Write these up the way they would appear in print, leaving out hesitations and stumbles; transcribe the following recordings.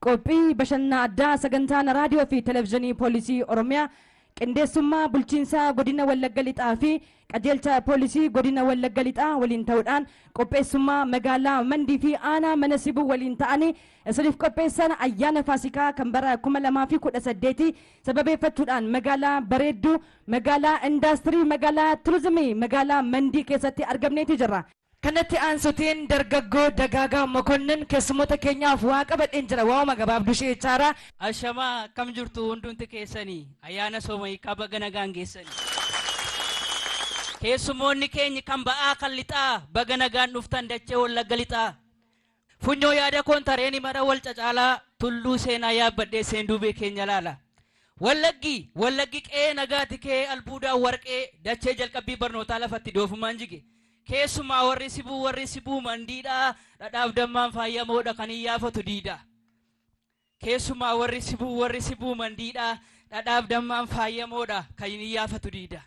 Qophii bashannana addaa sagantaan raadiyoo fi televezyiinii poolisii Oromiyaa qindeessummaa bulchiinsaa godina Wallagga Lixaa fi qajeelcha poolisii godina Wallagga Lixaa waliin ta'uudhaan qopheessummaa magaalaa Mandii fi aanaa mana Sibuu waliin ta'anii isiniif qopheessan ayyaana Faasikaa kan bara 2018 sababeeffachuudhaan magaalaa bareedduu, magaalaa indaastirii, magaalaa turizimii, magaalaa Mandii keessatti argamneeti jirra. Kanatti aansutiin dargaggoo Dagaagaa Mokonnin keessummoota keenyaaf waa qabadheen jira, waa'uma gabaabduu ishee jechaadha. Ashamaa, akkam jirtu hundumti keessanii? Ayyaana sooma hiikaa baga nagaan geessanii. Keessummoonni keenya kan ba'aa kan lixaa, baga nagaan dhuftan dachee Wallagga Lixaa. Funyoo yaada koon tareeni mara wal cacaalaa, tulluu seenaa yaabbadhee seenduubee keenya laala. Wallaggi, Wallaggi qe'ee nagaati, kee albuudaan warqee, dachee jalqabbii barnootaa lafatti doofummaan jige. Keessumaa warri Sibuu, warri Sibuu Mandiidha, dhadhaaf dammaan faayyamoodha, kan hin yaafatu diida. Keessumaa warri Sibuu, warri Sibuu Mandiidha, dhadhaaf dammaan faayyamoodha, kan hin yaafatu diida.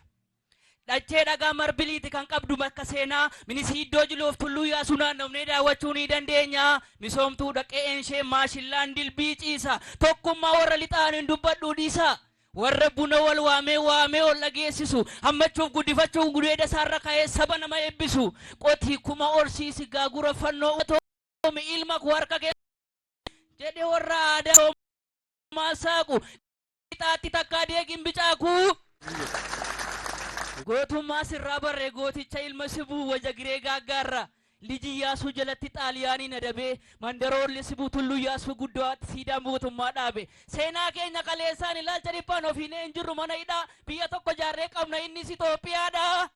Dachee dhagaa marbiliiti kan qabdu, bakka seenaa minisiiddoo jiloof tulluu yaasuu naannofnee daawwachuu ni dandeenya. Misoomtuudha qe'een ishee, maashillaan dilbii ciisa. Tokkummaa warra lixaan hin dubbadhuu dhiisa. Warra buna wal waamee waamee ol dhageessisu, hammachuuf guddifachuun gudeeda isaarra ka'ee saba nama eebbisu. Qotii kuma horsiisi, gaagura fannoo toomi, ilma koo harka kee jedhe, warra aadaa soomaa saaqu. Lixaatti takkaa deegiin bicaakuu. Gootummaa sirraa barree, gooticha ilma Sibuu Wajagiree gaaggaarra. Liji Iyyaasuu jalatti Xaaliyaaniin adabee, mandaroolli Sibuu tulluu Iyyaasuu guddaatti siidaa mootummaa dhaabe. Seenaa keenya kaleessaan ilaalcha dhiphaan ofiinee hin jirru mana hidhaa, biyya tokko ijaarree qabna, innis Itoophiyaadha.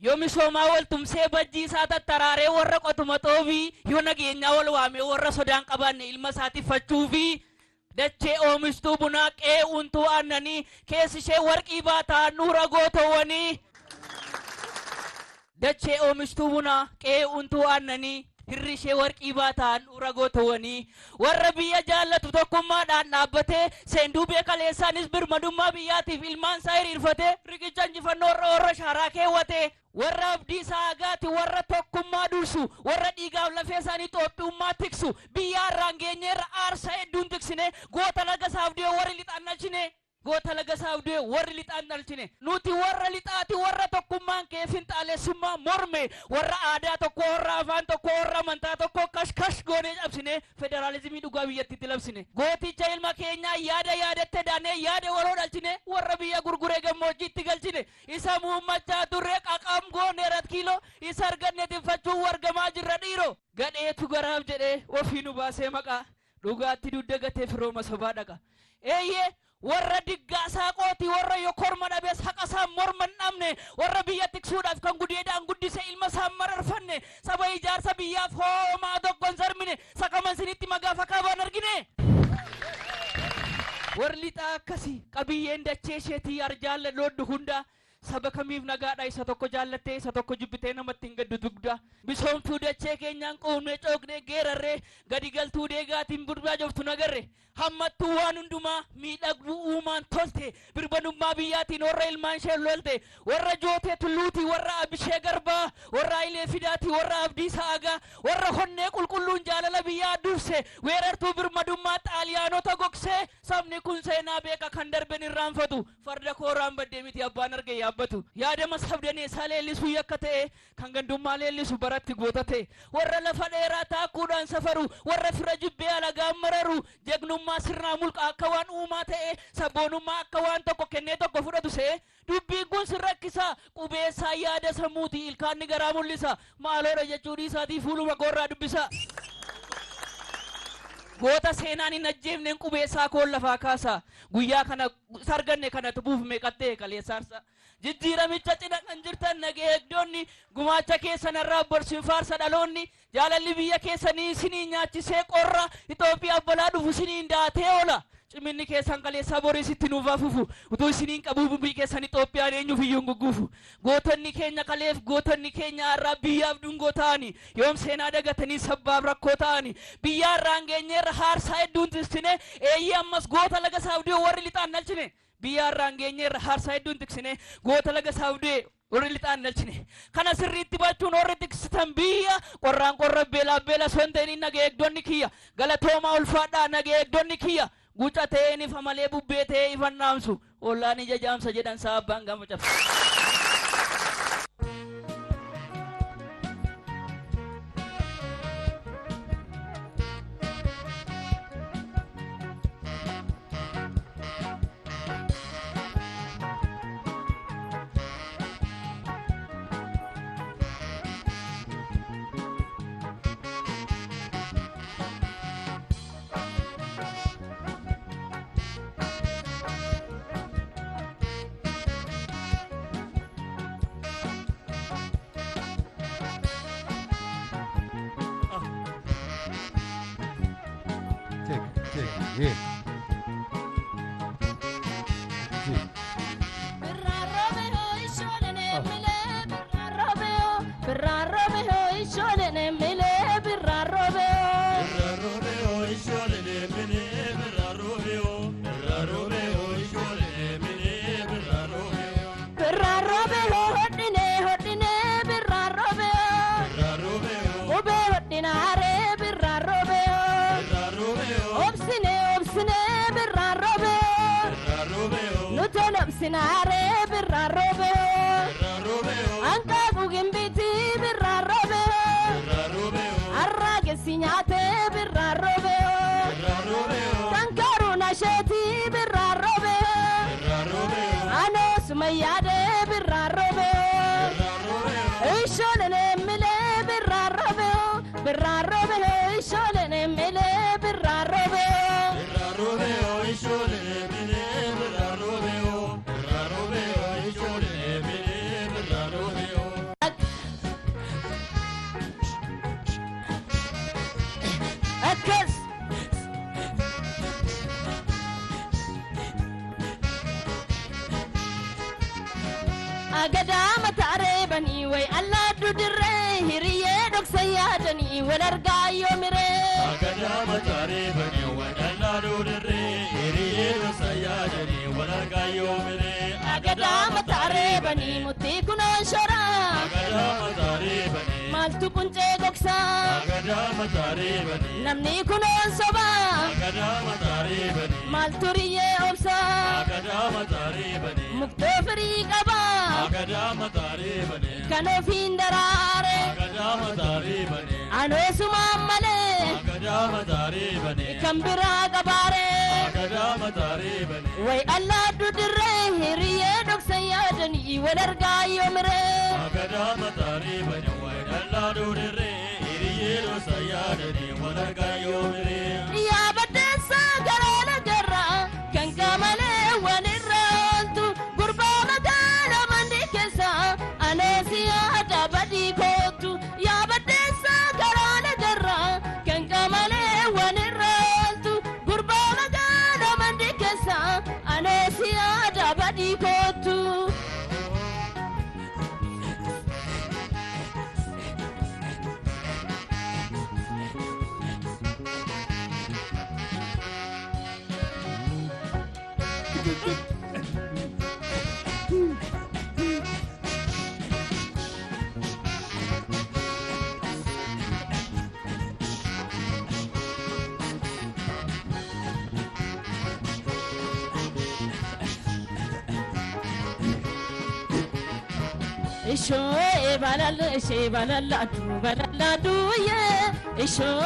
Yoo misoomaa wal tumsee bajjii isaa tattaraaree warra qotu maxoofi, yoo nageenyaa wal waamee warra sodaan qabaanne ilma isaa tiffachuufi, dachee oomishtuu bunaa, qe'ee untuu aannanii, keessi ishee warqii baataa handhuura gootowwanii. Dachee oomishtuu bunaa, qe'ee untuu aannanii, hirri ishee warqii baataa handhuura gootowwanii. Warra biyya jaallatu tokkummaadhaan dhaabbatee, seenduubee kaleessaanis birmadummaa biyyaatiif ilmaan isaa hiriirfatee, riqicha injifannoo irra warra shaaraa keewwate. Warra abdii isaa agaati, warra tokkummaa dursu, warra dhiigaaf lafee isaanii Itoophiyummaa tiksu, biyya har'aan geenyeerra aarsaa hedduun tiksine, goota laga isaaf du'e warri lixaan dhalchine. Goota laga isaaf du'e warri lixaan dhalchine. Nuti warra lixaati, warra tokkummaan kee finxaalessummaa morme, warra aadaa tokko, warra afaan tokko, warra amantaa tokko kash kash goonee cabsine, federaalizimii dhugaa biyyattiitti labsine. Gooticha ilma keenyaa yaada yaadatte daanee yaada waloo dhalchine, warra biyya gurguree gammoojjiitti galchine. Isa muummachaa turre qaqam goone arat kiiloo, isa arganne tinfachuun wargamaa jirra dhiiroo. Gadheetu garaaf jedhee ofii nu baasee maqaa dhugaatti dugda gatee firooma sobaa dhaqa. Eeyyee, warra diggaa saaqooti, warra yoo korma dhabes haqa isaan morma hin dhabne, warra biyya tiksuudhaaf kan gudeedaan guddise ilma isaan mararfanne, saba ijaarsa biyyaaf hoomaa tokko hin sarmine, sakaman sinitti magaafa kaabaan argine. Warri lixaa akkasii, qabiyyeen dachee isheetii arjaalla looddu hundaa saba kamiif nagaadha, isa tokko jaallattee isa tokko jibbitee namatti hin gaddu dugda. Misoomtuu dachee keenyaan quufnee cooknee geerarree, gadi galtuu deegaatiin burjaajoftu nagarre. Hammattuu waan hundumaa miidhagduu uumaan tolte, birmadummaa biyyaatiin warra ilmaan ishee lolte, warra Jootee Tulluutii, warra Abishee Garbaa, warra Hayilee Fidaatii, warra Abdiisaa Agaa, warra honnee qulqulluun jaalala biyyaa durse, weerartuu birmadummaa Xaaliyaanota gogsee. Sabni kun seenaa beeka, kan darben irraanfatu. Farda kooraan baddee miti abbaan arge yaabbatu. Yaadama sabdaneessaa leellisuu yakka ta'e, kan gandummaa leellisu baratti goota ta'e. Warra lafa dheeraa taakkuudhaan safaru, warra fira jibbee alagaan mararu, jagnummaa sirnaa mulqa akka waan uumaa ta'e, sabboonummaa akka waan tokko kennee tokko fudhatu se'e. Dubbiin kun sin rakkisa, qubeessaa yaada sammuuti, ilkaanni garaa mul'isa. Maaloodha jechuu dhiisaatii fuuluma koorraa dubbisa. Goota seenaan hin ajjeefneen qubeessaa koon lafaa kaasa. Guyyaa kana isa arganne kana tubuuf meeqattee kaleessa aarsa. Jijjiiramicha cina kan jirtan nagee eegdonni, gumaacha keessan har'aaf borsin faarsa dhaloonni. Jaalalli biyya keessanii isiniin nyaachisee qorra, Itoophiyaaf balaa dhufu isiniin daatee oola. Ciminni keessan kaleessaa boriis itti nuuf haa fufu. Utuu isiniin qabuu biyyi keessan Itoophiyaan eenyuuf iyyuu hin gugguufu. Gootonni keenya kaleef gootonni keenya har'aa biyyaaf dungoo ta'ani, yoom seenaa dagatanii sabbaaf rakkoo ta'ani. Biyya har'aan geenyeerra haarsaa hedduun tiksine, eeyyee ammas goota laga isaaf du'e warri lixaan dhalchine. Biyya har'aan geenyeerra haarsaa hedduun tiksine, goota laga isaaf du'e. Warri lixaan galchine. Kana sirriitti bachuun warri tiksitan biyya qorraan qorra beelaa beela osoo hin ta'in naga eegdonni kiyya. Galatoomaa ulfaadhaa naga eegdonni kiyya. Guca ta'een ifa malee bubbee ta'ee ifan dhaamsu. Ollaan ija jaamsa jedhan sa'a abbaan gaafa cabsa. Take, take, yeah. Take. Sinaaree birraa roobee hanqaaquu gimbiitii birraa roobee arraagessi nyaatee birraa roobee kankaaruun asheetii birraa roobee anoo sumayyaadee birraa roobee ishooleen milee birraa roobee birraa roobee ishooleen milee birraa roobee. Akkas. Agadaa mataa reebanii way allaaddu dirree hiriyyee dhoksa yaadanii wal argaa yoo miree. Agadaa mataa reebanii way allaaddu dirree hiriyyee dhoksa yaadanii wal argaa yoo miree. Agadaa mataa reebanii murtii kunoon shoraa. Agadaa mataa reebanii Maaltu quncee gogsaa. Agadaa mataa reebanii Namni kunoon sobaa. Agadaa mataa reebanii Maaltu riyyee obsaa. Agadaa mataa reebanii Muktoo firii qabaa. Agadaa mataa reebanii Kan ofiin daraare. Agadaa mataa reebanii Anoosumaan malee. Agadaa mataa reebanii Kan biraa qabaare. Agadaa mataa reebanii Way allaaddu dirree hiriyyee dhoksa yaadanii wal argaa yoo miree. Agadaa mataa reebanii way allaaddu dirree hiriyyee dhoksa yaadanii wal argaa yoo miree. Yaa baddeessaa garaa lagarraa kan qaamalee waan irra ooltu gurbaa magaala mandii keessa aneesi yaada badii kootu. Yaa baddeessaa garaa lagarraa kan qaamalee waan irra ooltu gurbaa magaala mandii keessa aneesi yaada badii kootu. Ishoo balala ishee balalaatu balalaatuye ishoo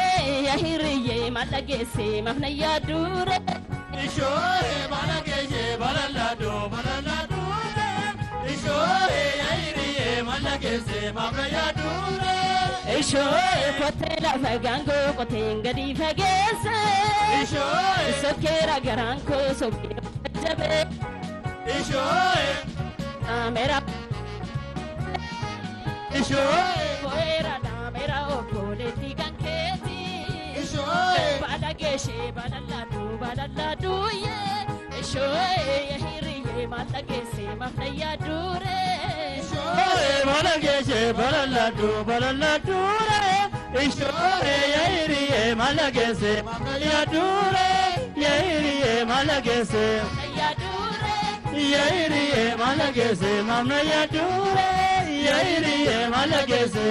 yahiriye malageesse mafna yaadure. Ishooye balageeshe balalaadho balalaadhuure. Ishooye yaayiriye malageesse mafna yaadure. Ishoo kotee lafa gaangoo qoteen gadi fageesse. Ishooye Sokkeera garaan koo sokkee jabee ishooye dhaameera ishooye bo'eera dhaameera obboleetti kan keeti. ishooye Balageeshe balalaatu balalaatuye ishoo yahiriye malageesse mafna yaadure. Ishooye balageeshe balalaadho balalaadhuure. Ishooye yaayiriye malageesse mafna yaadure. Yaayiriye malageesse. Yaadure. Yairiye malagese mamna yadure Yairiye malagese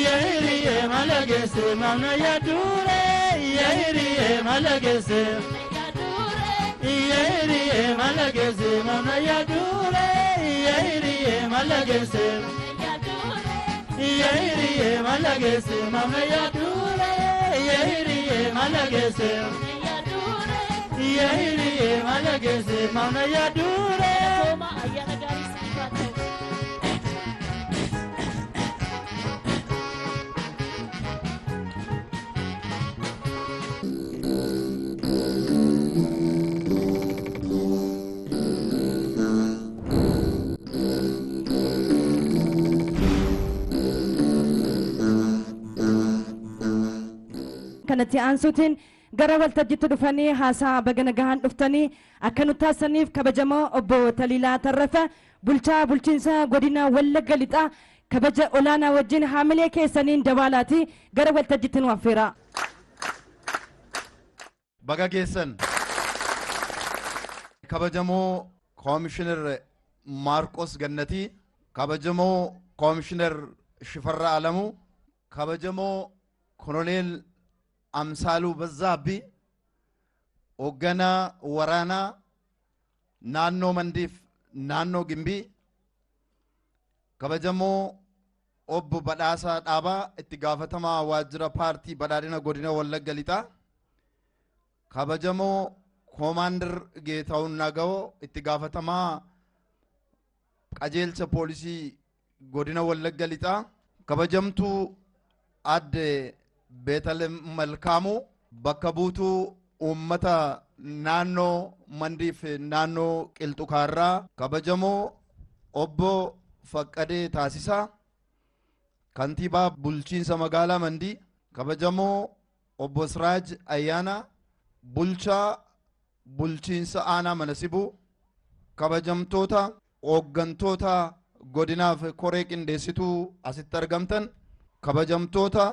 Yairiye malagese mamna yadure Yairiye malagese Yairiye malagese mamna yadure Yairiye malagese Yairiye malagese mamna yadure Yairiye malagese Yairiye malagese mamna yadure. Ayyaana gaarii isiniif haa ta'u. Kanatti aansuutiin gara waltajjiitti dhufanii haasaa baga nagahaan dhuftanii akka nu taasisaniif kabajamoo obbo Taliilaa Tarrafa bulchaa bulchiinsa godina Wallagga Lixaa kabaja olaanaa wajjin haamilee keessaniin dabaalaati gara waltajjiitti nu affeera. Baga geessan kabajamoo Koomishinar Maarqos Gannatii, kabajamoo Koomishinar Shifarraa Alamuu, kabajamoo Koloneel Amsaaluu Bazzaabbii, hoogganaa waraanaa naannoo Mandiif naannoo Gimbii, kabajamoo obbo Badhaasaa Dhaabaa itti gaafatamaa waajjira paartii badhaadhina godina Wallagga Lixaa, kabajamoo Koomaandar Geetahuun Nagawoo itti gaafatamaa qajeelcha poolisii godina Wallagga Lixaa, kabajamtuu adde Beetalem Malkaamuu bakka buutuu uummata naannoo Mandiif naannoo Qilxukaarraa, kabajamoo obbo Faqqadee Taasisaa kantiibaa bulchiinsa magaalaa Mandii, kabajamoo obbo Siraaj Ayyaanaa bulchaa bulchiinsa aanaa Manasibuu, kabajamtoota hooggantoota godinaaf koree qindeessituu asitti argamtan, kabajamtoota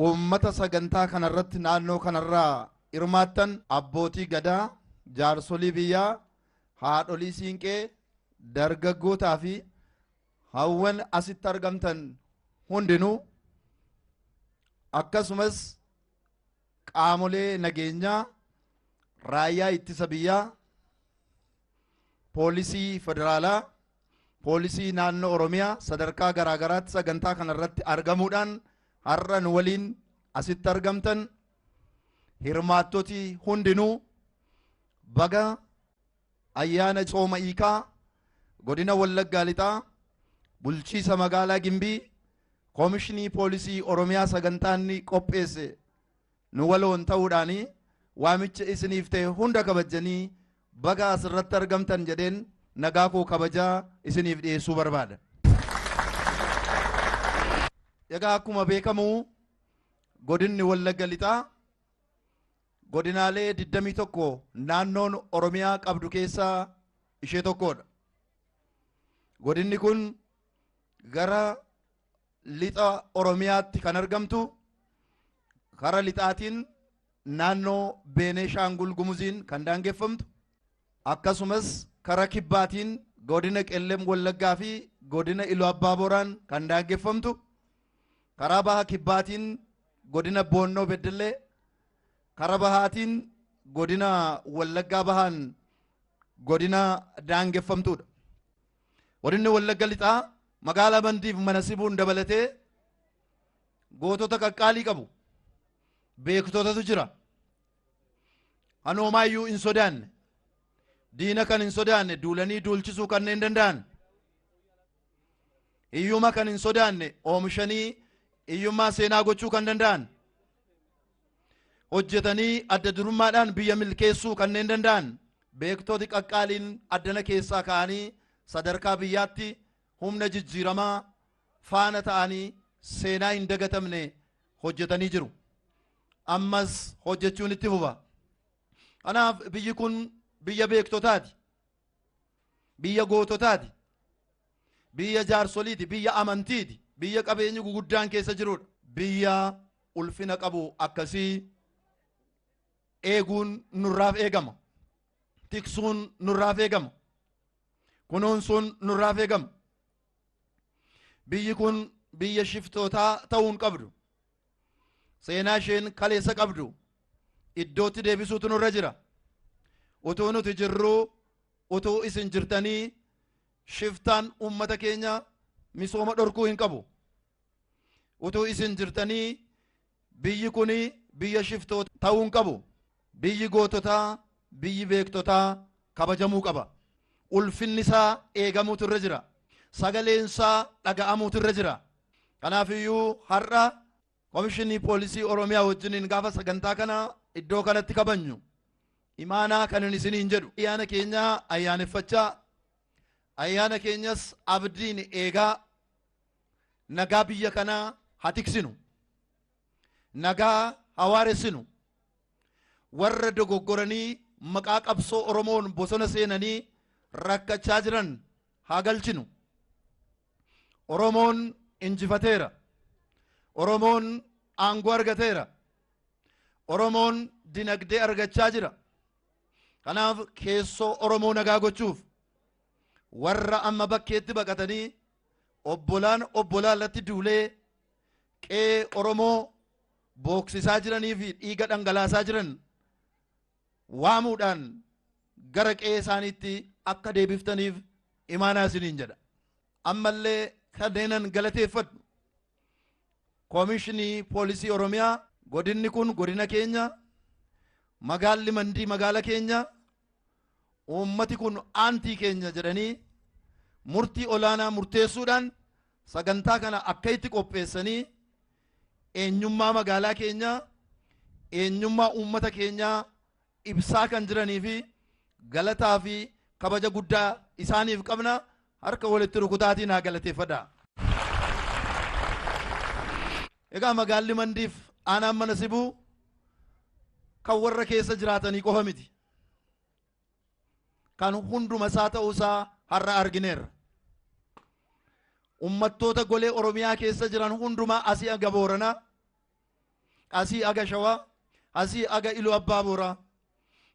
uummata sagantaa kanarratti naannoo kanarraa hirmaattan, abbootii gadaa, jaarsolii biyyaa, haadholii siinqee, dargaggootaa fi hawwan asitti argamtan hundinuu, akkasumas qaamolee nageenyaa, raayyaa ittisa biyyaa, poolisii federaalaa, poolisii naannoo Oromiyaa sadarkaa garaagaraatti sagantaa kanarratti argamuudhaan har'a nu waliin asitti argamtan hirmaattoti hundinuu baga ayyaana tsooma hiikaa godina Wallaggaa Lixaa bulchiisa magaalaa Gimbii koomishinii poolisii Oromiyaa sagantaanni qopheesse nu waloon ta'uudhaani waamicha isiniif ta'e hunda kabajanii baga asirratti argamtan jedheen nagaa koo kabajaa isiniif dhiyeessuu barbaada. Egaa akkuma beekamu godinni Wallagga Lixaa godinaalee 21 naannoon Oromiyaa qabdu keessaa ishee tokkodha. Godinni kun gara lixa Oromiyaatti kan argamtu kara lixaatiin naannoo Beeneeshaangul Gumuziin kan daangeffamtu, akkasumas kara kibbaatiin godina Qellem Wallaggaa fi godina Iluu Abbaa Booraan kan daangeffamtu, karaa baha kibbaatiin godina Boonnoo Beddellee, kara bahaatiin godina Wallaggaa Bahaan godina daangeffamtuudha. Godinni Wallagga Lixaa magaalaa Mandiif Manasibuun dabalatee gootota qaqqaalii qabu. Beektotatu jira. Hanomaayyuu hin sodaanne. Diina kan hin sodaanne duulanii duulchisuu kanneen danda'an. Hiyyuma kan hin sodaanne oomishanii hiyyummaa seenaa gochuu kan danda'an. Hojjetanii adda durummaadhaan biyya milkeessuu kanneen danda'an. Beektoti qaqqaaliin addana keessaa ka'anii sadarkaa biyyaatti humna jijjiiramaa faana ta'anii seenaa hin dagatamne hojjetanii jiru. Ammas hojjechuun itti fufa. Kanaaf biyyi kun biyya beektotaati. Biyya goototaati. Biyya jaarsoliiti. Biyya amantiiti. Biyya qabeenyi guguddaan keessa jirudha. Biyya ulfina qabu akkasii eeguun nurraaf eegama. Tiksuun nurraaf eegama. Kunuunsuun nurraaf eegama. Biyyi kun biyya shiftootaa ta'uu hin qabdu. Seenaa isheen kaleessa qabdu iddootti deebisuutu nurra jira. Utuu nuti jirruu, utuu isin jirtanii, shiftaan uummata keenya misooma dhorkuu hin qabu. Utuu isin jirtanii biyyi kun biyya shiftoota ta'uu hin qabu. Biyyi goototaa, biyyi beektotaa kabajamuu qaba. Ulfinni isaa eegamuutu irra jira. Sagaleen isaa dhaga'amuutu irra jira. Kanaafiyyuu har'a Komishinii Poolisii Oromiyaa wajjiniin gaafa sagantaa kana iddoo kanatti kabajnu, imaanaa kanin isiniin jedhu, ayyaana keenya ayyaaneffachaa, ayyaana keenyas abdiin eegaa, nagaa biyya kanaa haa tiksinu. Nagaa haa waaressinu. Warra dogoggoranii maqaa qabsoo Oromoon bosona seenanii rakkachaa jiran haa galchinu. Oromoon injifateera. Oromoon aangoo argateera. Oromoon dinagdee argachaa jira. Kanaaf keessoo Oromoo nagaa gochuuf warra amma bakkeetti baqatanii obbolaan obbolaa irratti duulee qe'ee Oromoo booksisaa jiranii fi dhiiga dhangalaasaa jiran waamuudhaan gara qe'ee isaaniitti akka deebiftaniif imaanaa isiniin jedha. Ammallee kanneenan galateeffadhu, Koomishinii Poolisii Oromiyaa, godinni kun godina keenya, magaalli Mandii magaala keenya, uummati kun aantii keenya jedhanii murtii olaanaa murteessuudhaan sagantaa kana akka itti qopheessanii eenyummaa magaalaa keenyaa, eenyummaa uummata keenyaa ibsaa kan jiranii fi galataa fi kabaja guddaa isaaniif qabna. Harka walitti rukutaatiin haa galateeffadhaa. Egaa magaalli Mandiif aanaan Mana Sibuu kan warra keessa jiraatanii qofa miti. Kan hunduma isaa ta'uusaa har'a argineerra. Uummattoota golee Oromiyaa keessa jiran hundumaa, asii aga Booranaa, asii aga Shawaa, asii aga Iluu Abbaa Booraa,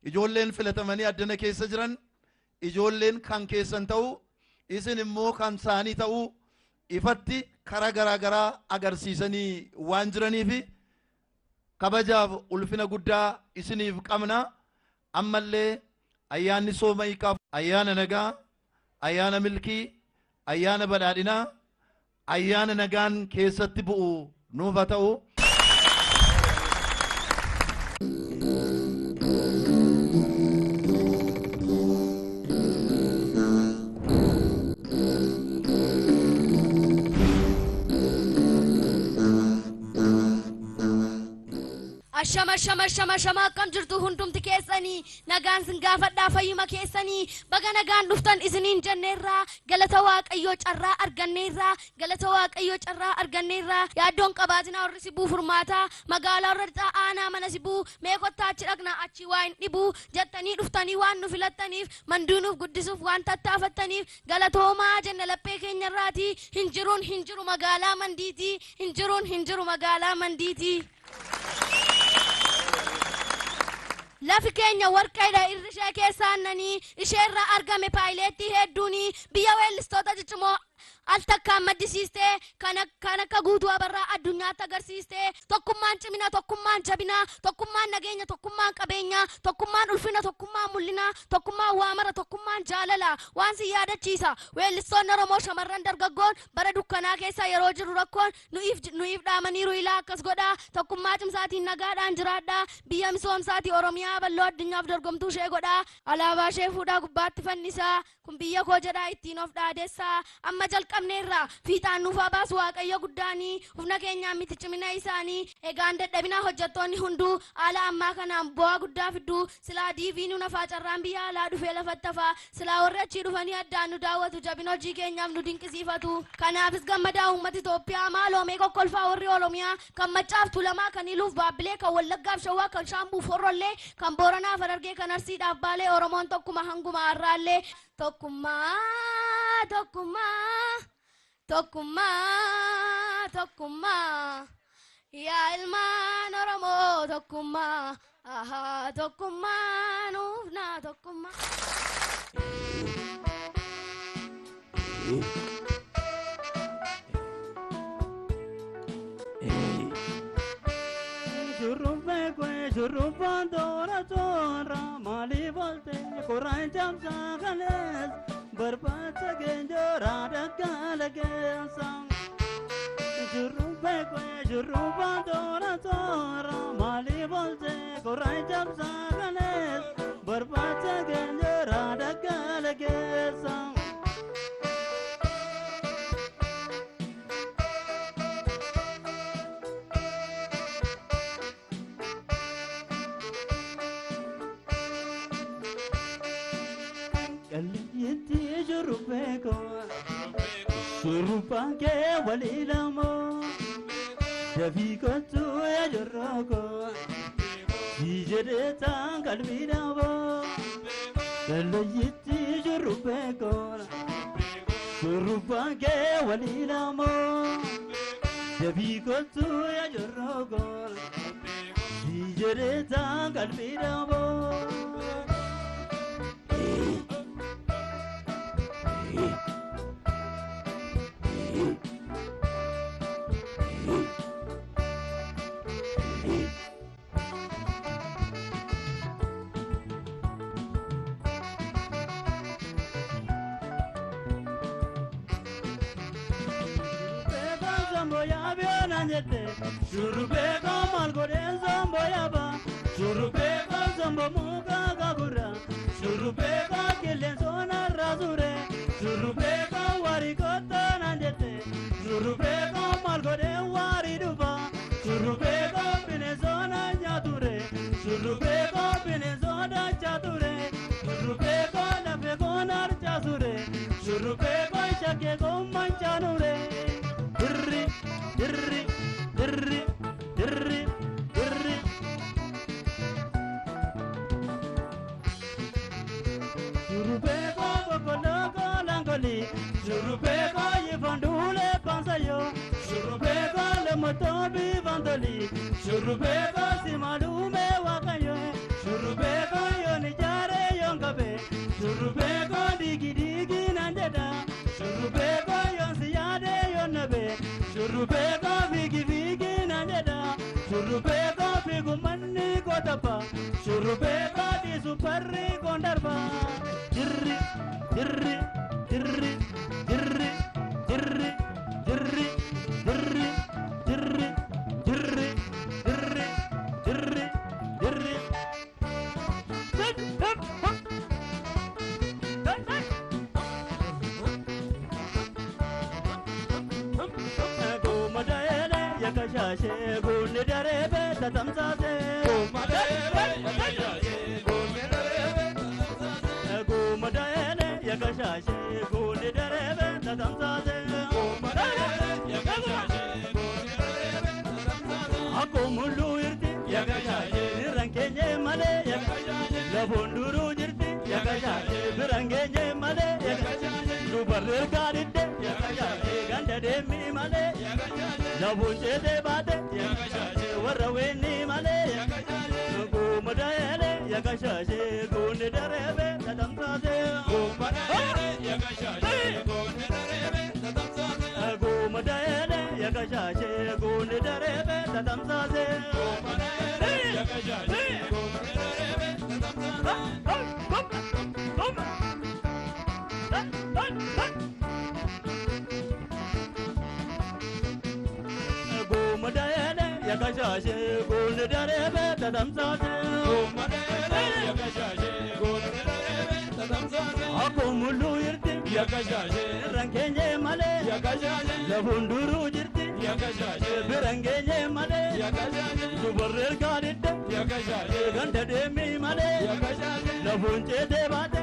ijoolleen filatamanii addana keessa jiran ijoolleen kan keessan ta'uu, isin immoo kan isaanii ta'uu ifatti karaa garaa garaa agarsiisanii waan jiraniifi kabajaaf ulfina guddaa isiniif qabna. Ammallee ayyaanni sooma hiikaa ayyaana nagaa, ayyaana milkii, ayyaana badhaadhinaa, ayyaana nagaan keessatti bu'u nuuf haa ta'u. Ashama, shama, shama, shama! Akkam jirtu hundumti keessanii? Nagaan sin gaafadhaa, fayyuma keessanii? Baga nagaan dhuftan isiniin jenneerraa. Galata Waaqayyoo carraa arganneerraa, galata Waaqayyoo carraa arganneerraa. Yaaddoon qabaatinaa, warri Sibuu furmaataa magaalaa warra lixaa aanaa Mana Sibuu, mee kottaa achi dhaqnaa, achii waa hin dhibuu jettanii dhuftanii waan nu filattaniif, Manduunuuf guddisuuf waan tattaafattaniif, galatoomaa jenna laphee keenyarraatii. Hin jiruun hin jiru magaalaa Mandiitii, hin jiruun hin jiru magaalaa Mandiitii. Lafi keenya warqeedha, irri ishee keessa aannanii, isheerraa argame paayileettii hedduuni. Biyya weellistoota ciccimoo al takkaan maddisiiste, kan akka Guutuu Abarraa addunyaatti agarsiiste. Tokkummaan cimina, tokkummaan jabina, tokkummaan nageenya, tokkummaan qabeenya, tokkummaan ulfina, tokkummaan mul'ina, tokkummaan waamara, tokkummaan jaalala. Waan si yaadachiisa, weellistoonni Oromoo shamarran dargaggoon bara dukkanaa keessa yeroo jiru rakkoon nu'iif dhaamaniiru: ilaa akkas godhaa, tokkummaa cimsaatiin nagaadhaan jiraadhaa, biyya misoomsaatii Oromiyaa bal'oo addunyaaf dorgomtuu ishee godhaa, alaabaa ishee fuudhaa gubbaatti fannisaa, kun biyya koo jedhaa ittiin of dhaadessaa. Amma jalqabneerra, fiixaan nuuf haa baasu Waaqayyo guddaanii. Humna keenyaan miti, cimina isaanii. Egaan dadhabinaa, hojjettoonni hunduu haala ammaa kanaan bu'aa guddaa fidduu. Silaa DV nu nafaa, carraan biyya alaa dhufee lafatti hafaa, silaa warri achii dhufanii addaan nu daawwatu, jabina hojii keenyaaf nu dinqisiifatu. Kanaafis gammadaa uummata Itoophiyaa, maaloomee kokkolfaa warri Oromiyaa, kan Maccaaf Tuulamaa, kan Iluuf Baabbilee, kan Wallaggaaf Shawaa, kan Shaambuuf Horrollee, kan Booranaaf Harargee, kan Arsiidhaaf Baalee. Oromoon tokkuma hanguma har'aallee. Tokkummaa, tokkummaa, tokkummaa, tokkummaa, yaa ilmaan Oromoo. koo tokkummaa ahaa tokkummaa nuuf naa tokkummaa. Shurrubbee kwe shurrubbaan toora toora maalii bolte qoraan cabsaa kalees barbaacha geenjoora dhaggaala keessa. Shurrubbee kwe shurrubbaan toora toora maalii bolte qoraan cabsaa kalees barbaacha geenjoora dhaggaala keessa. Qalliitti shurrubbee koo shurrubbaan kee walii lamoo dafii kottu yaa jorroo koo si jedhee taan qalbii dhaboo qalliitti shurrubbee koo shurrubbaan kee walii lamoo dafii kottu yaa jorroo koo si jedhee taan qalbii dhaboo. Shurrubbee koo maal godheen zombo yaaba shurrubbee koo zombo muka gabura shurrubbee koo qilleensoon arraasure shurrubbee koo warii kottaa naan jette shurrubbee koo maal godheen warii dhufa shurrubbee koo bineensoon nyaature shurrubbee koo bineensoon dachaature shurrubbee koo lafee koo narcaasure shurrubbee koo shakkee koo mancaanure dirri dirri dirri dirri dirri. Shurrubbee koo boqqolloo koo langoli shurrubbee koo yifanduule pansayo shurrubbee koo lemotoo bifantoli shurrubbee koo simaluume waaqayyo shurrubbee koo yooni jaaree yoonkabe shurrubbee koo diigi diigi naan jedha shurrubbee koo yoon si yaade yoon nabe shurrubbee koo fiigi fiigi naan jedha shurrubbee koo fiigu manni koo tapha shurrubbee koo dhiisu barri koon darba jirri jirri jirri jirri jirri jirri jirri jirri jirri jirri jirri jirri. Gumadele yakashashe gunni darebe tatamsase. Gumadele yakashashe gunni darebe tatamsase. Akkumullu irti yakashashe rankenye male yakashashe lafoon duruu jirti yakashashe birangeenye malee yakashashe dubarri ergaa didde yakashashe ganda deemii malee lafoon ceetee baate yakashashe warra weennii malee guumadaele yakashashe guunni dareebe tatamsaase guumadaele yakashashe guunni dareebe tatamsaase. Guumadaele yakashashe guunni dareebe tatamsaase. Akkumullu irti rankeenye malee lafoon duruu jirti birangeenye malee dubarri ergaa didde ganda deemii malee lafoon ceetee baate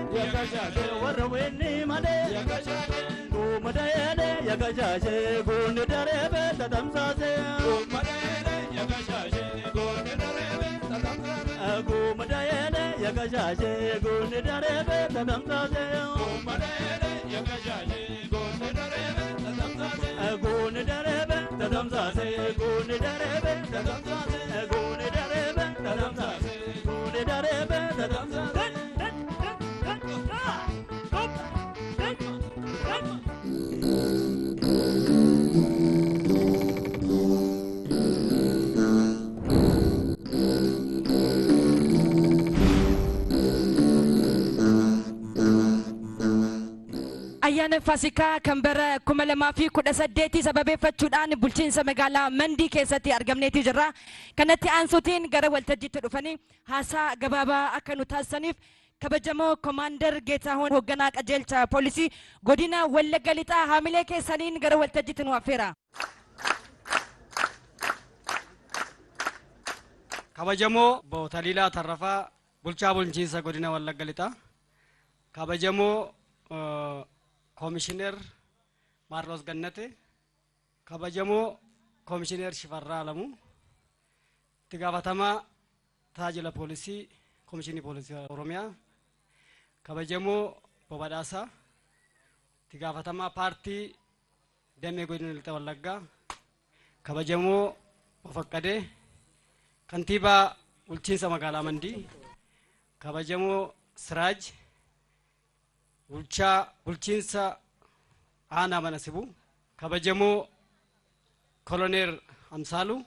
warra weennii malee guumadaele yakashashe guunni dareebe tatamsaase. Guumadaele yakashashe guunni dareebe tatamsaase. Goone darebe tatamsaase goone darebe tatamsaase goone darebe. Ayyaana Faasikaa kan bara 2018 sababeeffachuudhaan bulchiinsa magaalaa Mandii keessatti argamneetii jirra. Kanatti aansuutiin gara waltajjiitti dhufanii haasaa gabaabaa akka nu taasisaniif kabajamoo Komaander Geetaahuun hoogganaa qajeelcha poolisii godina Wallagga Lixaa haamilee keessaniin gara waltajjiitti nu affeera. Kabajamoo Obbo Taliilaa Tarrafaa, bulchaa bulchiinsa godina Wallagga Lixaa, kabajamoo Koomishineer Maarros Gannate, kabajamoo Koomishineer Shifarraa Alamuu, itti gaafatamaa tajaajila poolisii Koomishinii Poolisii Oromiyaa, kabajamoo Obbo Badhaasaa, itti gaafatamaa paartii damee godina Lixa Wallaggaa, kabajamoo Obbo Faqqadee, kantiibaa bulchiinsa magaalaa Mandii, kabajamoo Siraaj, bulchaa bulchiinsa aanaa Mana Sibuu, kabajamoo Koloneer Amsaaluu,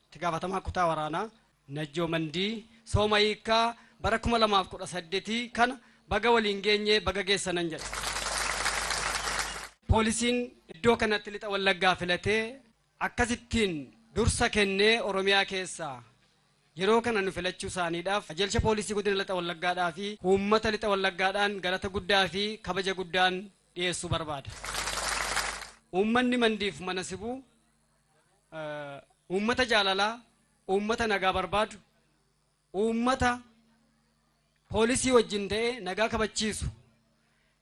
itti gaafatamaa kutaa waraanaa Najjoo Mandii, sooma hiikkaa bara 2018 kana baga waliin geenyee, baga geessanan jedha. Poolisiin iddoo kanatti Lixa Wallaggaa filatee akkasittiin dursa kennee Oromiyaa keessaa yeroo kana nu filachuu isaaniidhaaf qajeelcha poolisii godina Lixa Wallaggaadhaa fi uummata Lixa Wallaggaadhaan galata guddaa fi kabaja guddaan dhiyeessuu barbaada. Uummanni Mandiif Mana Sibuu uummata jaalalaa, uummata nagaa barbaadu, uummata poolisii wajjin ta'ee nagaa kabachiisu,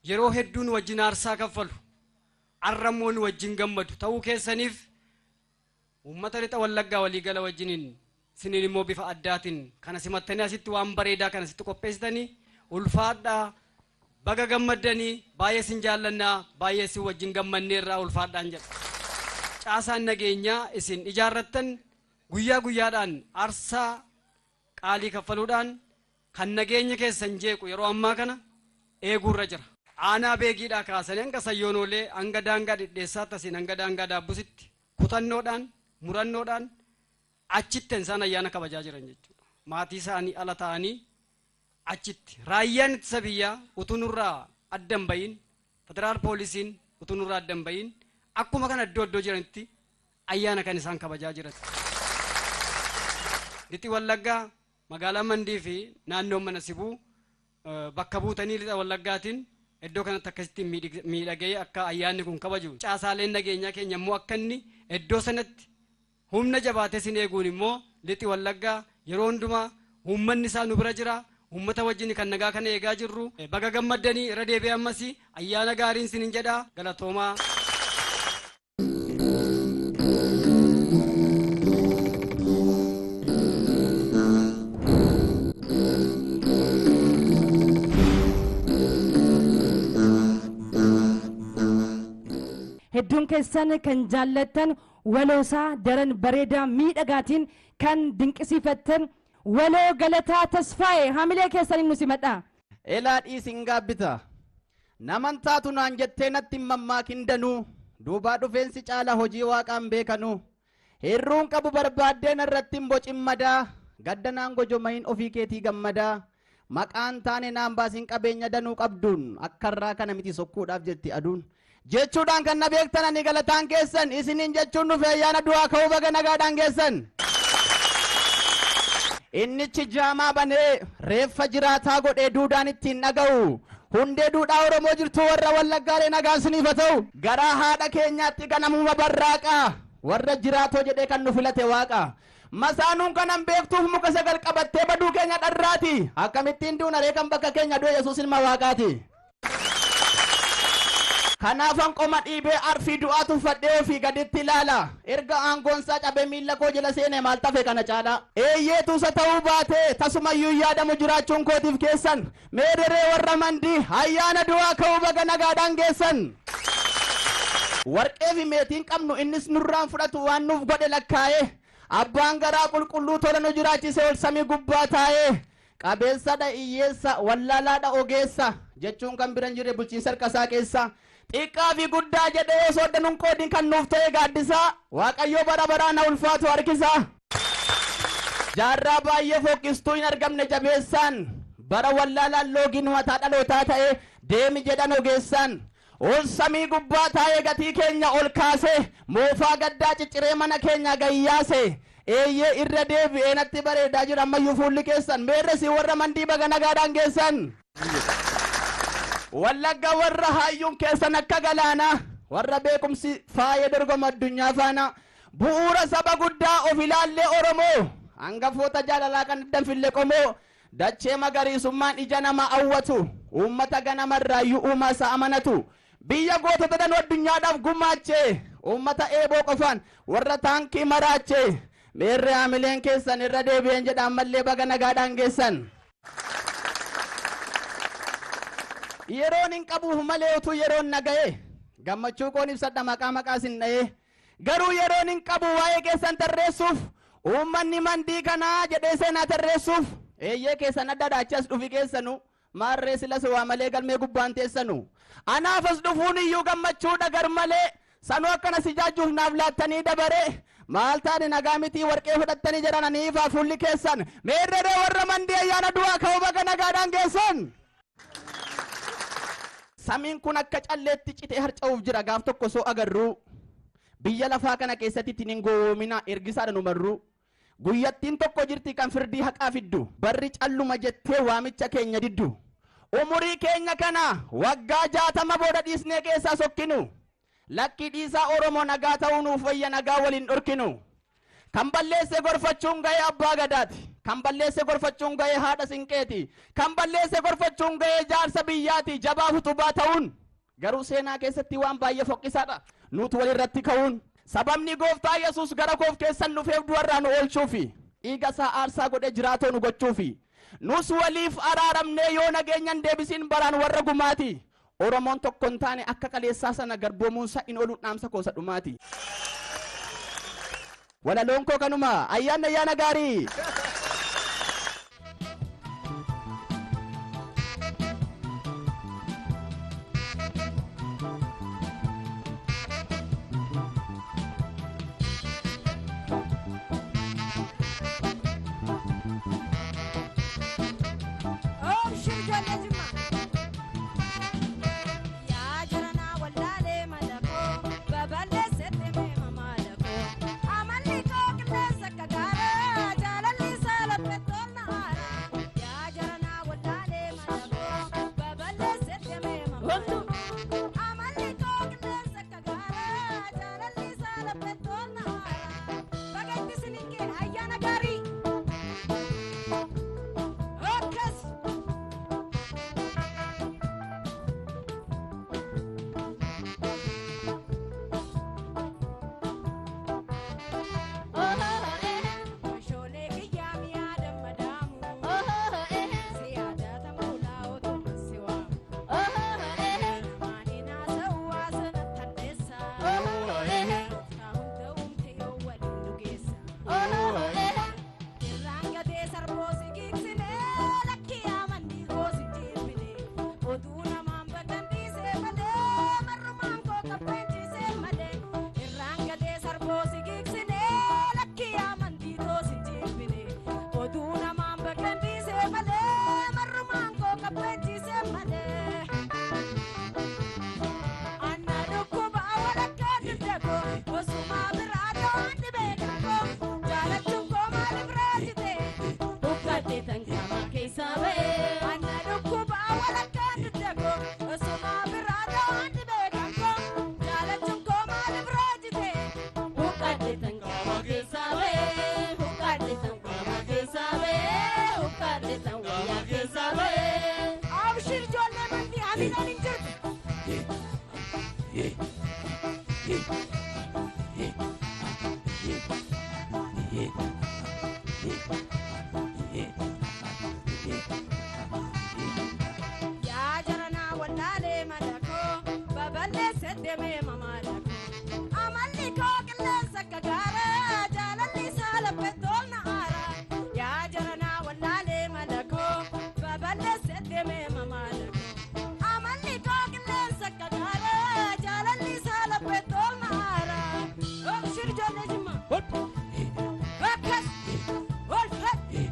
yeroo hedduu nu wajjin aarsaa kaffalu, har'a immoo nu wajjin gammadu ta'uu keessaniif uummata Lixa Wallaggaa waliigala wajjiniin siniin immoo bifa addaatiin kana simattanii asitti waan bareedaa kana asitti qopheessitanii ulfaadhaa, baga gammaddanii, baay'ee sin jaallannaa, baay'ee sin wajjin gammanneerraa, ulfaadhaan jedha. Caasaan nageenyaa isin ijaarrattan guyyaa guyyaadhaan aarsaa qaalii kaffaluudhaan kan nageenya keessan jeequ yeroo ammaa kana eeguurra jira. Aanaa Beegiidhaa kaasanii hanga Sayyoonoolee, hanga daangaa Dhidheessaatti, asiin hanga daangaa Daabbusitti kutannoodhaan, murannoodhaan achitti isaan ayyaana kabajaa jiran jechuudha. Maatii isaanii ala ta'anii achitti raayyaan ittisa biyyaa utuu nurraa adda hin bahin, federaal poolisiin utuu nurraa adda hin bahin, akkuma kana iddoo iddoo jiranitti ayyaana kan isaan kabajaa jiran. Lixi Wallaggaa magaalaa Mandii fi naannoon Mana Sibuu bakka buutanii Lixa Wallaggaatiin iddoo kanatti akkasitti miidhagee akka ayyaanni kun kabaju, caasaaleen nageenyaa keenya immoo akka inni iddoo sanatti humna jabaatee sin eeguun immoo Lixi Wallaggaa yeroo hundumaa uummanni isaa nu bira jira. Uummata wajjin kan nagaa kana eegaa jirru. Baga gammaddanii, irra deebi'ee ammas ayyaana gaariin sinin jedha, galatoomaa. Hedduun keessan kan jaallattan, waloosaa daran bareedaa miidhagaatiin kan dinqisiifattan waloo Galataa Tasfaa'e haamilee keessaniin nu simadha. Elaa dhiisin gaabbita. Naman taatu naan jettee natti hin mammaakin danuu. Duubaa dhufeensi caala hojii waaqaan beekanuu. Hirruun qabu barbaaddee narratti hin bocin madaa. Gadda naan gojomayin ofii keetii gammadaa. Maqaan taane naan baasin qabeenya danuu qabduun akkarraa kana miti sokkuudhaaf jetti aduun. Jechuudhaan kan na beektan ani galataan keessan isiniin jechuun dhufe ayyaana du'aa ka'uu baga nagaadhaan geessan. Innichi jaamaa banee reeffa jiraataa godhee duudaan ittiin dhaga'u. Hundee duudhaa Oromoo jirtu warra Wallaggaalee nagaan siniif haa ta'u. Garaa haadha keenyaatti ganamuma barraaqa. Warra jiraatoo jedhee kan nu filate waaqa. Masaanuun kanan beektuuf muka sagal qabattee baduu keenya dharraati. Akkamittiin duuna ree kan bakka keenya du'e Yesuus ilma waaqaati. Kanaafan qoma dhiibee arfii du'aa tuffadhee ofii gaditti ilaala. Erga aangoonsaa cabee miilla koo jala seenee maal tafe kana caalaa. Eeyyee, tuusa ta'uu baatee tasumayyuu hin yaadamu jiraachuun kootiif keessan. Mee deree warra Mandii ayyaana du'aa ka'uu baga nagaadhaan geessan. Warqee fi meetiin qabnu innis nurraan fudhatu waan nuuf godhe lakkaa'ee. Abbaan garaa qulqulluu tola nu jiraachise ol samii gubbaa taa'ee. Qabeessadha hiyyeessa, wallaalaadha ogeessa jechuun kan bira hin jirre bulchiinsa harka isaa keessa. Xiqqaa fi guddaa jedhee osoo adda nun qoodin kan nuuf ta'e gaaddisaa. Waaqayyoo bara baraan haa ulfaatu harkisaa. Jaarraa baay'ee fokkistuu hin argamne jabeessaan. Bara wallaalaan loogiin mataa dhalootaa ta'e deemi jedhan ogeessaan. Ol samii gubbaa taa'ee gatii keenya ol kaasee moofaa gaddaa cicciree mana keenya gayyaase. Eeyyee, irra deebi'ee natti bareedaa jira ammayyuu fuulli keessan. Meerresi warra Mandii, baga nagaadhaan geessan. Wallagga warra hayyuun keessan akka galaanaa, warra beekumsi faaya dorgoma addunyaa faana, bu'uura saba guddaa of ilaallee Oromoo, hangafoota jaalalaa kan danfille qomoo, dachee magariisummaan ija nama hawwatu, uummata ganamarraayyuu uumaa isaa amanatu, biyya gootota danuu addunyaadhaaf gumaachee, uummata eeboo qofaan warra taankii maraachee. Meerre haamileen keessan? Irra deebi'een jedha, ammallee baga nagaadhaan geessan. Yeroon hin qabuuf malee utuu yeroon naga'e gammachuu koon ibsadha, maqaa maqaa sin dha'ee. Garuu yeroon hin qabu waa'ee keessan tarreessuuf, uummanni Mandii kanaa jedhee seenaa tarreessuuf. Eeyyee, keessan adda daachas dhufi keessanu maarree silas waa malee galmee gubbaan teessanu. Anaaf as dhufuun iyyuu gammachuudha gar malee, sanuu akkana si jaajuuf naaf laattanii dabare. Maal taane, nagaa mitii? Warqee fudhattanii jedhan aniifaa fuulli keessan. Meerree warra Mandii, ayyaana du'aa ka'uu baga nagaadhaan geessan. Samiin kun akka calleetti citee harca'uuf jira gaaf tokko soo agarru. Biyya lafaa kana keessatti ittiin hin gowwoomina, ergisaadha nu marru. Guyyattiin tokko jirti kan firdii haqaa fiddu, barri calluma jettee waamicha keenya diddu. Umurii keenya kana waggaa 60 booda dhiisnee keessaa sokkinu. Lakkii, dhiisaa Oromoo, nagaa ta'uu nuuf wayya, nagaa waliin dhorkinu. Kan balleesse gorfachuun ga'ee abbaa gadaati. Kan balleesse gorfachuun ga'ee haadha sinqeeti. Kan balleesse gorfachuun ga'ee jaarsa biyyaati. Jabaa utubaa ta'uun garuu seenaa keessatti waan baay'ee fokkisaadha. Nuti walirratti ka'uun. Sababni gooftaa Yesuus gara koof keessan dhufeef du'arraa nu oolchuufi. Dhiiga isaa aarsaa godhee jiraatoo nu gochuufi. Nus waliif araaramnee yoo nageenyan deebisiin baraan warra gumaati. Oromoon tokko hin taane akka qaleessaa sana garboomuunsa in ooluun dhaamsa koosa dhumaati. Walaloon koo kanuma. Ayyaanni ayyaana gaarii. Oomishii ijoollee Jimmaa. Yaa jaranaa wallaalee malakoo babal'eessetti meema maalakoo, amalli koo qilleensa akka gaaraa, jaalalli isaa laphee na haaraa. Yaa jaranaa wallaalee malakoo babal'eessetti meema maalakoo, amalli koo qilleensa akka gaaraa, jaalalli isaa laphee na haaraa. Baga itti isiniin ga'e, ayyaana gaarii. Akkas. Mashoolee kiyyaa mi'aa dammadaamu. Si yaadatamu laa'otu si waamu. Namaan haasa'u haasana taddeessa. Gooftaa hunda uumte yoo waliin nu geessa. Irraan gatee sarboo si giigsinee, lakkii amandii koo si jibbine. Oduu namaan bakka dhiisee malee, marrumaan koo qabbeenchiisee malee. Irraan gatee sarboo si giigsinee, lakkii amantii koo si jibbine. Oduu namaan bakka dhiisee malee, marrumaan koo qabbeenchiisee malee. Anna dhukkuba walakkaa dugda osumaa biraa dawaan dhibee kakoo, jaalachuun koo maaliif raajite uffadhe tan qaama keessaa ba'e. Anna dhukkuba walakkaa dugda osumaa biraa dawaan dhibee kakoo, jaalachuun koo maaliif raajite uffadhe tan qaama keessaa ba'e, uffadhe tan qaama keessaa ba'e, uffadhe tan wayyaa keessaa ba'e. Abshir ijoollee Mandii, hamileen hin jirtu. Yaa jaranaa wallaalee malakoo babal'eesse deemee mamaalakoo, amalli koo qilleensa akka gaaraa, jaalalli isaa laphee tolna haaraa. Yaa jaranaa wallaalee malakoo babal'eesse deemee mamaalakoo, amalli koo qilleensa akka gaaraa, jaalalli isaa laphee tolna haaraa. Oomishir ijoollee Jimmaa. Akkas ol fedhe.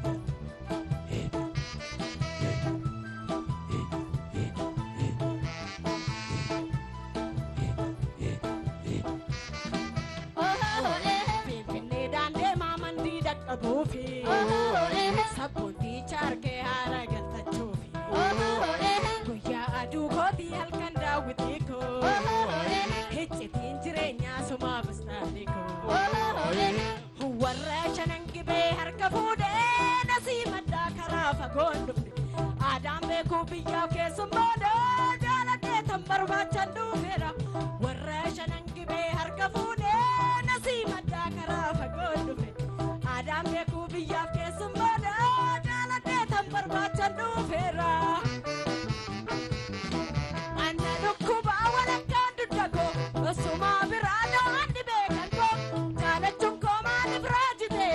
qabuufi sabboonticha harkee haara galfachuufi guyyaa aduu kootii halkan daawwitii koo iccitiin jireenyaa sumaa bastaalii koo warra shanan gibee harka fuudhee nasii maddaa karaa fagoon dhufne aadaan beekuu biyyaaf keessummaadha jaaladhee tan barbaachan dhufeera warra shanan gibee harka fuudhee nasii maddaa karaa fagoon dhufe aadaan beekuu biyyaaf keessummaadha jaaladhee tan barbaachan dhufeera. Anna dhukkuba walakkaan dugda koo osumaa biraa da'aan beekan koo jaalachuun koo maaliif raajite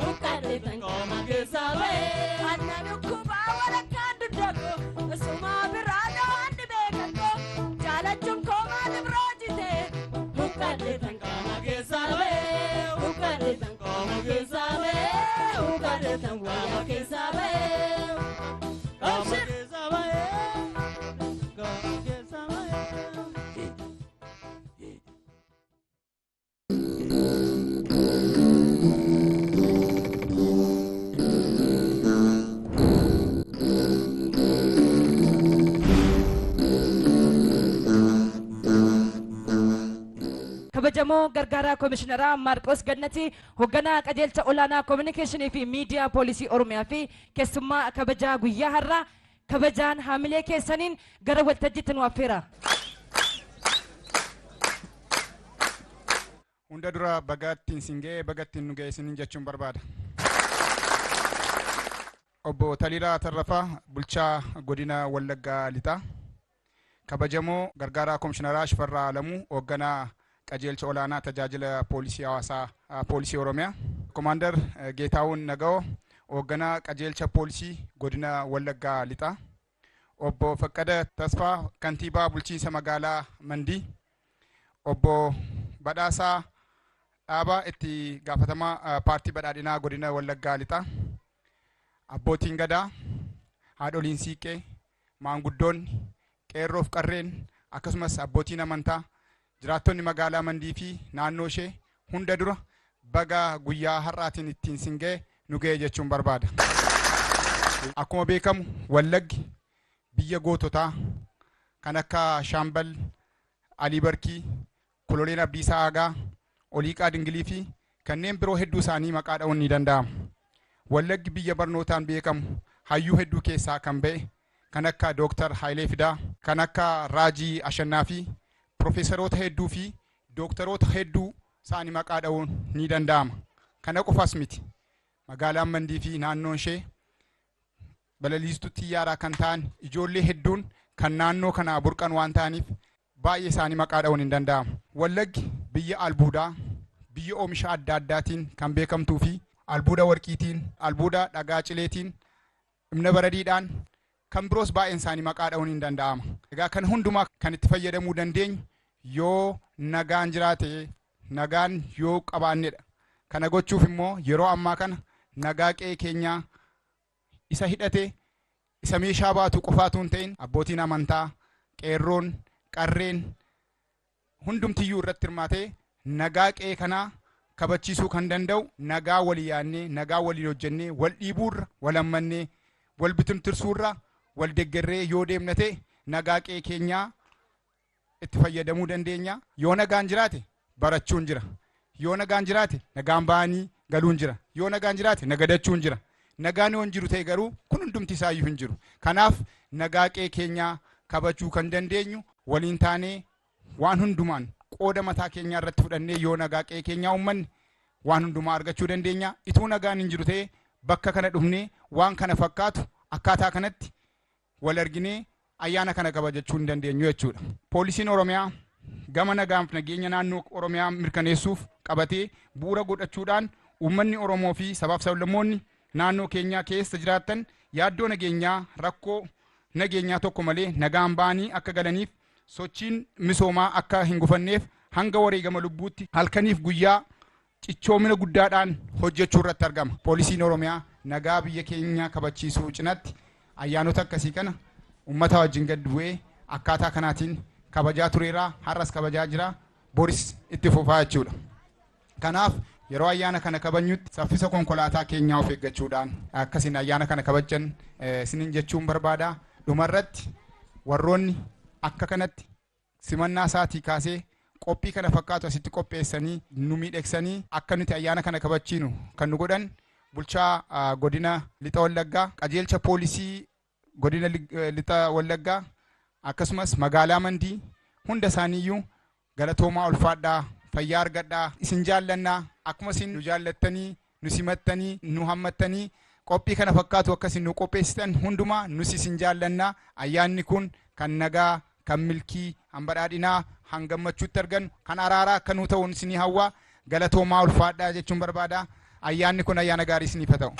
huqqadhe tan Qaama keessaa ba'ee. Anna dhukkuba walakkaan dugda koo osumaa biraa da'aan beekan koo jaalachuun koo maaliif raajite huqqadhe tan Qaama keessaa ba'ee. huqqadhe tan Qaama keessaa ba'ee. huqqadhe tan Qaama keessaa ba'ee. Qaama keessaa ba'ee. Qaama keessaa ba'ee. Kabajamoo gargaaraa Komishineraa Maarqos Gannatii, hoogganaa qajeelcha olaanaa Kominikeeshinii fi Miidiyaa Poolisii Oromiyaa fi keessummaa kabajaa guyyaa har'aa, kabajaan haamilee keessaniin gara waltajjiitti nu affeera. Hunda dura baga ittiin sin ga'e, baga ittiin nu ga'e isiniin jechuun barbaada. Obbo Taliilaa Tarrafaa, bulchaa godina Wallaggaa Lixaa. Kabajamoo gargaaraa Komishineraa Shifarraa Alamuu, hoogganaa qajeelcha olaanaa tajaajila poolisii hawaasaa poolisii Oromiyaa. Komaandar Geetaawun Naga'oo, hoogganaa qajeelcha poolisii godina Wallaggaa Lixaa. Obbo Faqqada Tasfaa, kantiibaa bulchiinsa magaalaa Mandii. Obbo Badhaasaa Dhaabaa, itti gaafatamaa paartii badhaadhinaa godina Wallaggaa Lixaa. Abbootiin gadaa, haadholiin siiqqee, maanguddoonni, qeerroof qarreen, akkasumas abbootiin amantaa, jiraattonni magaalaa Mandii fi naannoo ishee, hunda dura baga guyyaa har'aatiin ittiin sin ga'e nu ga'e jechuun barbaada. Akkuma beekamu Wallaggi biyya goototaa kan akka Shaambal Alii Barkii, Kololeen Abdiisaa Aagaa, Oliiqaa Dingilii fi kanneen biroo hedduu isaanii maqaa dha'uun ni danda'ama. Wallaggi biyya barnootaan beekamu hayyuu hedduu keessaa kan ba'e kan akka Dooktar Hayilee Fidaa, kan akka Raajii Ashannaa fi Profeesaroota hedduu fi dooktaroota hedduu isaanii maqaa dha'uun ni danda'ama. Kana qofaas miti. Magaalaan Mandii fi naannoon ishee balaliistuu xiyyaaraa kan ta'an ijoollee hedduun kan naannoo kanaa burqan waan ta'aniif baay'ee isaanii maqaa dha'uun hin danda'amu. Wallaggi biyya albuudaa, biyya oomisha adda addaatiin kan beekamtuu fi albuuda warqiitiin, albuuda dhagaa cileetiin, imna baradiidhaan kan biroos baay'een isaanii maqaa dha'uun hin danda'ama. Egaa kan hundumaa kan itti fayyadamuu dandeenyu yoo nagaan jiraate, nagaan yoo qabaannedha. Kana gochuuf immoo yeroo ammaa kana nagaa qe'ee keenyaa isa hidhate, isa meeshaa baatu qofaatu hin ta'in, abbootiin amantaa, qeerroon, qarreen hundumtiyyuu irratti hirmaatee nagaa qe'ee kanaa kabachiisuu kan danda'u nagaa walii yaadnee, nagaa waliin hojjennee, wal dhiibuurra wal hammannee, wal bitimtirsuurra wal deeggarree yoo deemna ta'e nagaa qe'ee keenyaa itti fayyadamuu dandeenya. Yoo nagaan jiraate barachuun jira. Yoo nagaan jiraate nagaan ba'anii galuun jira. Yoo nagaan jiraate nagadachuun jira. Nagaan yoo hin jiru ta'e garuu kun hundumti isaayyuu hin jiru. Kanaaf nagaa qe'ee keenyaa kabajuu kan dandeenyu waliin taanee waan hundumaan qooda mataa keenyaa irratti fudhannee yoo nagaa qe'ee keenyaa uummanne waan hundumaa argachuu dandeenya. Ituu nagaan hin jiru ta'e bakka kana dhufnee waan kana fakkaatu akkaataa kanatti wal arginee ayyaana kana kabajachuu hin dandeenyu jechuudha. Poolisiin Oromiyaa gama nagaaf nageenya naannoo Oromiyaa mirkaneessuuf qabatee bu'uura godhachuudhaan uummanni Oromoo fi sabaaf sablammoonni naannoo keenyaa keessa jiraatan yaaddoo nageenyaa, rakkoo nageenyaa tokko malee nagaan ba'anii akka galaniif, sochiin misoomaa akka hin gufanneef hanga wareegama lubbuutti halkaniif guyyaa cichoomina guddaadhaan hojjechuu irratti argama. Poolisiin Oromiyaa nagaa biyya keenya kabachiisuu cinatti ayyaanota akkasii kana uummata wajjin gad bu'ee akkaataa kanaatiin kabajaa tureera, har'as kabajaa jira, boris itti fufaa jechuudha. Kanaaf Yeroo ayyaana kana kabajnutti saffisa konkolaataa keenyaa of eeggachuudhaan akkasiin ayyaana kana kabajan isiniin jechuun barbaada. Dhumarratti warroonni akka kanatti simannaa isaatii kaasee qophii kana fakkaatu asitti qopheessanii nu miidhagsanii akka nuti ayyaana kana kabachiinu kan nu godhan bulchaa godina Lixa Wallaggaa, qajeelcha poolisii godina Lixa Wallaggaa, akkasumas magaalaa Mandii hunda isaaniiyyuu galatoomaa, ulfaadhaa, fayyaa argadhaa, isin jaallannaa. Akkuma isin nu jaallattanii nu simattanii nu hammattanii qophii kana fakkaatu akkasiin nu qopheessitan hundumaa nus isin jaallannaa. Ayyaanni kun kan nagaa, kan milkii, han badhaadhinaa, han gammachuutti argannu, kan araaraa akka nuu ta'uun isinii hawwaa. Galatoomaa, ulfaadhaa jechuun barbaada. Ayyaanni kun ayyaana gaarii isiniif haa ta'u.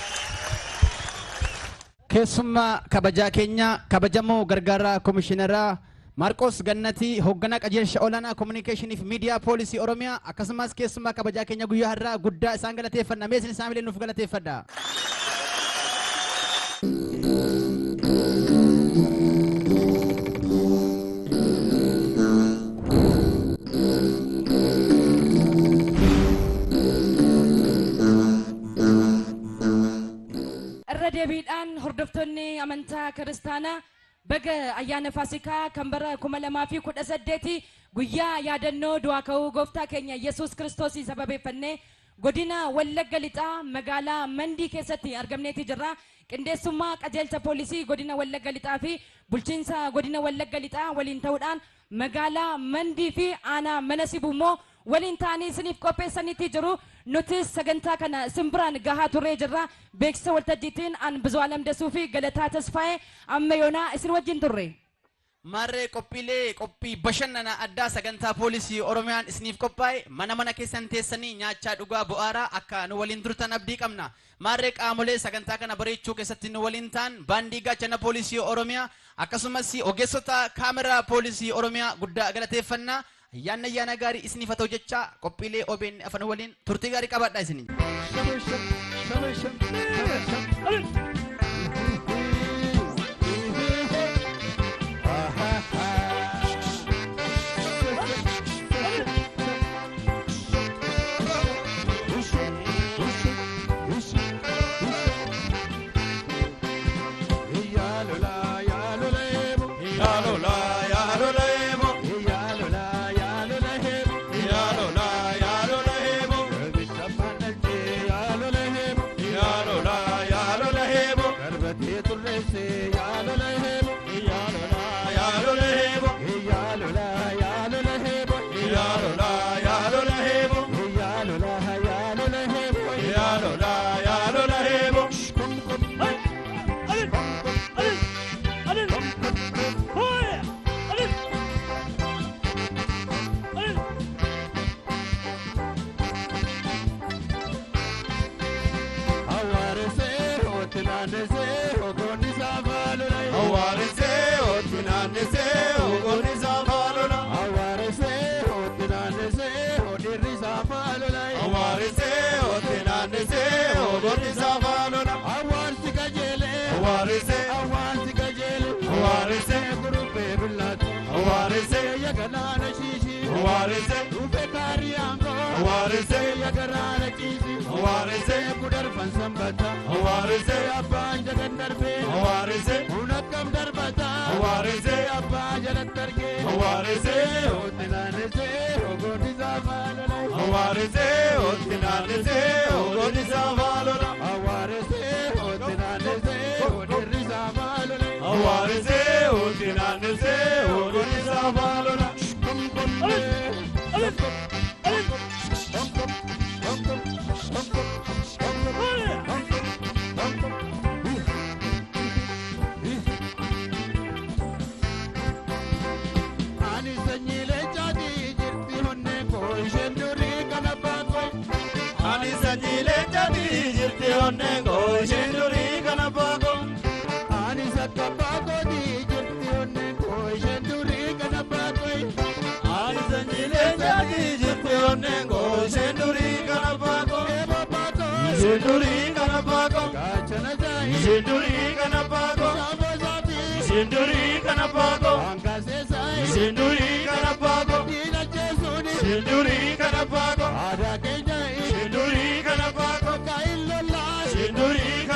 Keessummaa kabajaa keenya kabajamoo gargaaraa Komishineraa Maarqos Gannatii, hoogganaa qajeelcha olaanaa kominikeeshinii fi miidiyaa poolisii Oromiyaa, akkasumas keessummaa kabajaa keenya guyyaa har'aa guddaa isaan galateeffanna. Mee isin isaan illee nuuf galateeffadha. Irra deebiidhaan hordoftoonni amantaa kiristaanaa, baga ayyaana Faasikaa kan bara 2018 guyyaa yaadannoo du'aa ka'uu gooftaa keenya Yesuus Kiristoosii sababeeffannee godina Wallagga Lixaa magaalaa Mandii keessatti argamneeti jirra. Qindeessummaa qajeelcha poolisii godina Wallagga Lixaa fi bulchiinsa godina Wallagga Lixaa waliin ta'uudhaan magaalaa Mandii fi aanaa Mana Sibuu immoo waliin ta'anii isiniif qopheessaniitii jiru. Nutis sagantaa kana isin biraan gahaa turree jirra. Beeksisa waltajjiitiin an Bizu'aalam Dasuu fi Galataa Tasfaayee amma yoonaa isin wajjin turre. Maarree qophiilee qophii bashannana addaa sagantaa poolisii Oromiyaan isiniif qophaa'e mana mana keessan teessanii nyaachaa, dhugaa, bu'aaraa akka nu waliin turtan abdii qabna. Maarree qaamolee sagantaa kana bareechuu keessatti nu waliin ta'an, baandii gaachana poolisii Oromiyaa, akkasumas ogeessota kaameraa poolisii Oromiyaa guddaa galateeffannaa. Ayyaanni ayyaana gaarii isiniif haa ta'u jechaa, qophiilee OBN afan waliin turtii gaarii qabaadhaa isinii.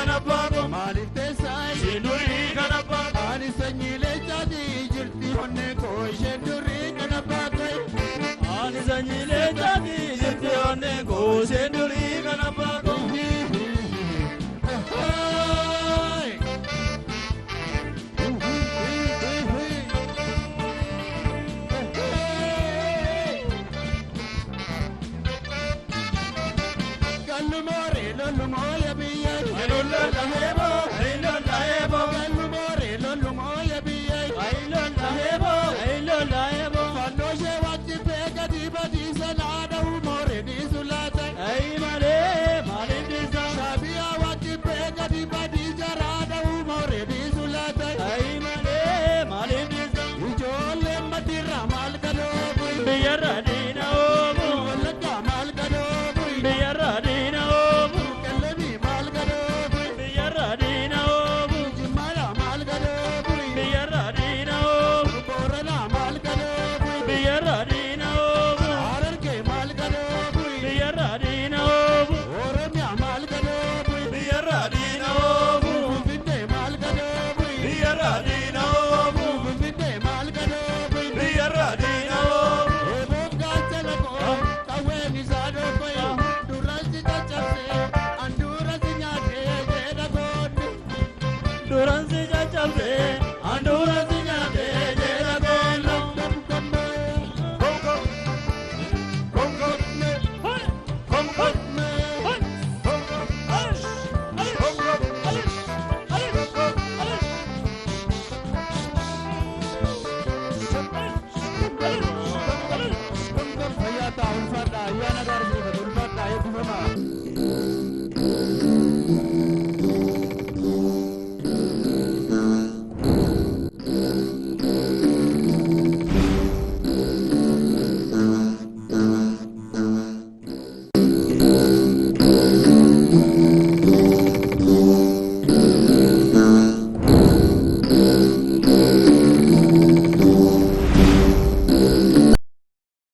kan abbaa koo. Maaliif teessaa Isheen durii kan abbaa koo. Ani sanyii leencaati jirti onnee koo isheen durii kan abbaa koo. Ani sanyii leencaati jirti onnee koo isheen durii kan abbaa koo. Gallumoore lollumoo biyya. Lolla heeboo lolla heeboo. Gallumoore lollumoo biyya. Lolla heeboo lolla heeboo. Fannoo ishee wajjin gadi badiisa naada'u moore dhiisu laata. Ayi malee maaliif dhiisa? Shaabiyaa wajjin gadi badiisa raada'u moore dhiisu laata. Ayi malee maaliif dhiisa? Ijoolleen matiirraa maal gadoobu? Biyyarra diina oomu. Wallaggaa maal gadoobu? Biyyarra diina oomu. Qallamii maal gadoobu? Biyyarra diina oomu. Jimmaadhaa maal gadoobu? Biyyarra diina oomu. Booranaa maal gadoobu? Biyyarra diina oomu. Harargee maal gadoobu? Biyyarra diina oomu. Oromiyaa maal gadoobu? Biyyarra diina oomu. Finfinnee maal gadoobu? Biyyarra diina oomu. Finfinnee maal gadoobu? Biyyarra diina oomu. Eeboon gaachana koo qawween isaa dhokoye duraan si caccabsee handhuura si nyaatee jedha goonni. Duraan si caccabsee handhuura si nyaatee jedha goonni. Fayyaa ta'a ulfaadha.